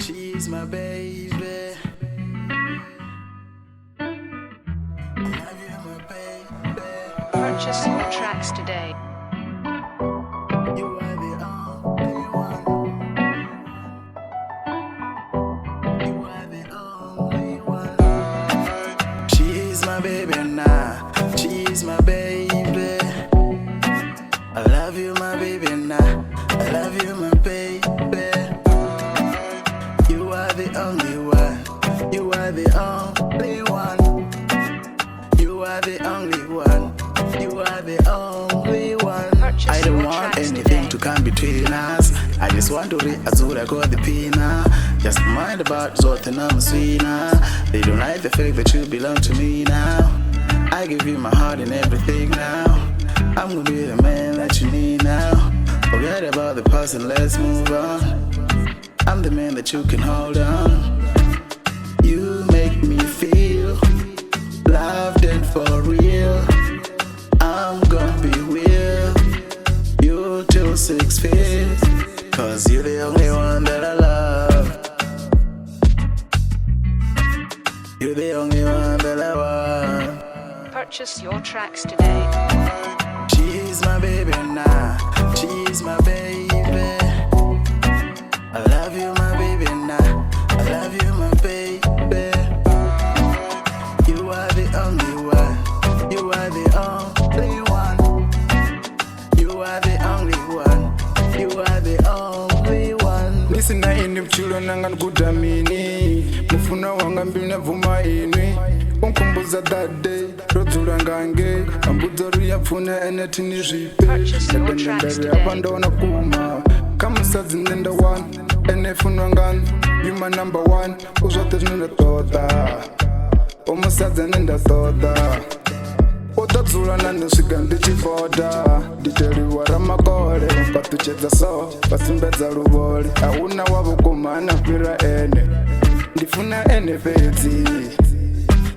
She's my baby. I love you, my baby. Purchase your tracks today. You are the only one. You are the only one. She's my baby now. She's my baby. I love you, my baby now. I love you, my baby. You are the only one. You are the only one. You are the only one. You are the only one. Purchase I don't your want tracks anything today. to come between us. I just want to re Azura go the pina. Just mind about Zotin Sweena. They don't like the fact that you belong to me now. I give you my heart and everything now. I'm gonna be the man that you need now. Forget about the past and let's move on. I'm the man that you can hold on. You make me feel loved and for real. I'm gonna be with you till 6 feet. 'Cause you're the only one that I love. You're the only one that I want. Purchase your tracks today. She's my baby now. She's my baby. I love you, my baby now. I love you, my baby. You are the only one. You are the only one. You are the only one. You are the only one. Ndisina ini vhutshilo nanga ni guda mini mufunwa wanga mbilu na bvuma inwi u nkhumbuza that day ro dzula ngange ambudza uri ya pfuna ene thini zwipe. Purchase your tracks Ndari hafha today. ndo na kuma kha musadzi nṋe nda one ene funwa ngani. You my number one, u zwoṱhe zwine nda ṱoḓa, u musadzi ane nda ṱoḓa, u ḓo dzula na nṋe swika ndi tshi foda. Ndi teliwa ramakole fhaṱutshedza so vha sumbedza luvhole, a huna wa vhukuma ana fhira ene, ndi funa ene fhedzi,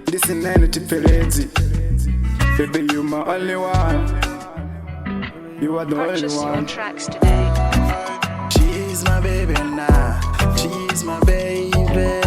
ndi sina ene thipfeledzi. Baby, you my only one, you are the only Purchase your one. Tracks today. She's my baby now. She's my baby.